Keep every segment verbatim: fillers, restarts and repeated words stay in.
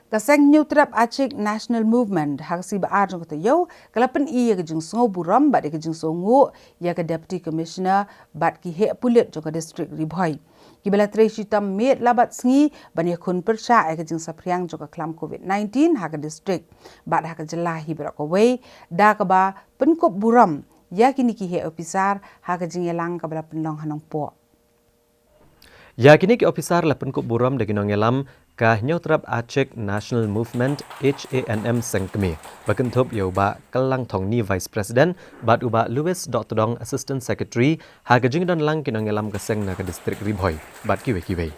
Ka seng Hynñiewtrep Achik National Movement ha ka sngi ba ar jong ka taïew ka la pyni ïa ka jingsngew burom bad ïa ka jingsngew nguh ïa ka Deputy Commissioner bad ki heh pulit jong ka district Ri Bhoi, kiba la trei shitom miet la bad sngi ban ïakhun pyrshah ïa ka jingsaphriang jong ka khlam covid nineteen ha ka district bad ha ka jylla hi baroh kawei, da kaba pynkup burom ïa kine ki heh ophisar ha ka jingïalang kaba la pynlong ha Nongpoh. Ïa kine ki ophisar la pynkup burom da ki nongïalam ka Hynñiewtrep Achik National Movement, H A N M, seng kmie, ba kynthup ïa u Bah Kyllangthongni, Vice President, bad u Bah Louis Dohtdong, Assistant Secretary, ha ka jingdon lang ki nongïalam ka seng na ka district Ri Bhoi bad kiwei kiwei.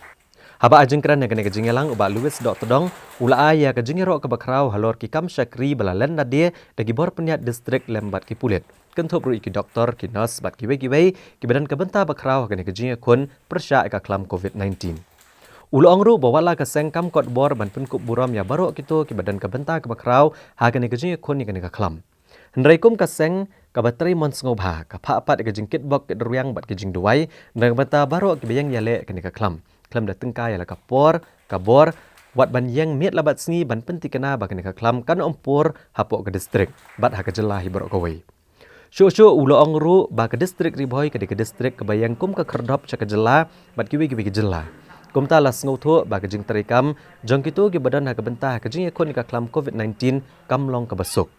Haba ai jingkren ha kane ka jingïalang, u Bah Louis Dohtdong u la ai ïa ka jingïaroh kaba khraw halor ki kam shakri ba la len lade da ki bor pynïaid district lem bad ki pulit, kynthup ruh ïa ki doktor, ki nurse bad kiwei kiwei kiba don ka bynta ba khraw ha kane ka jingïakhun pyrshah ïa ka khlam covid nineteen. U la ong ruh ba wat la ka seng kam kot bor ban pynkup burom ïa baroh kito kiba don ka bynta kaba khraw ha kane ka jingïakhun ïa kane ka khlam, hynrei kum ka seng kaba trei mon sngewbha, ka phah pat ïa ka jingkitbok kitrwiang bad ka jingduwai na ka bynta baroh kiba ïeng ïaleh kane ka khlam, khlem da tyngkai ïa la ka por ka bor, wat ban ïeng miet la bad sngi ban pyntikna ba kane ka khlam kan ym pur hapoh ka district bad ha ka jylla hi baroh kawei. Shuh shuh u la ong ruh ba ka district Ri Bhoi ka dei ka district kaba ïeng kum ka khyrdop sha ka jylla bad kiwei kiwei ki jylla. Kumta la sngewthuh ba ka jingtreikam jong kito kiba don ha ka bynta ha ka jingïakhun ïa ka khlam covid nineteen kam long kaba suk,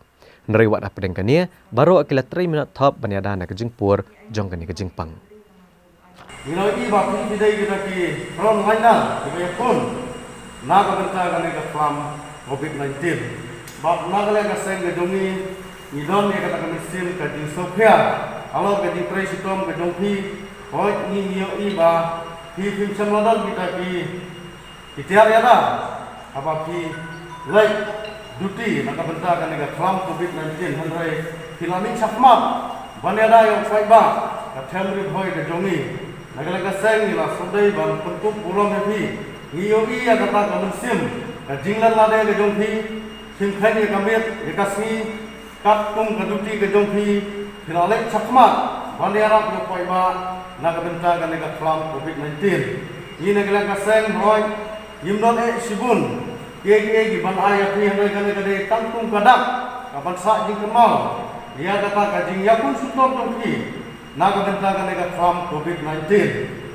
hynrei wat hapdeng kane baroh ki la trei minot thop ban ïada na ka jingpur jong kane ka jingpang. Ngi la ïohi ba phi phi dei kita ki front liner kiba ïakhun na ka bynta kane ka khlam covid nineteen. Bad na ka liang ka seng ka jong ngi, ngi don ïa kata ka mynsiem ka jingsngewkhia halor ka jingtrei shitom ka jong phi. Hooid, ngi ngi ïohi ba phi phim shym la don kita ki ki tiar ïada haba phi leit duty na ka bynta kane ka khlam covid nineteen, hynrei phi la mih shakhmat ban ïada ïa u paidbah ka them Ri Bhoi ka jong ngi. Na ka liang ka seng ngi la sngewdei ban pynkup burom ïa phi. Ngi ïohi ïa kata ka mynsiem ka jinglen lade ka jong phi, phim kheiñ ïa ka miet ïa ka sngi, katkum ka duty ka jong phi, phi la leit shakhmat ban ïarap ïa u paidbah na ka bynta kane ka khlam covid nineteen. Ngi na ka liang ka seng, hooid, ngim don eh shibun kiei kiei kiban ai ïa phi, hynrei kane ka dei tang kum ka dak kaban sah jingkynmaw ïa kata ka jingïakhun sngewthuh jong phi na ka bynta kane ka khlam covid nineteen.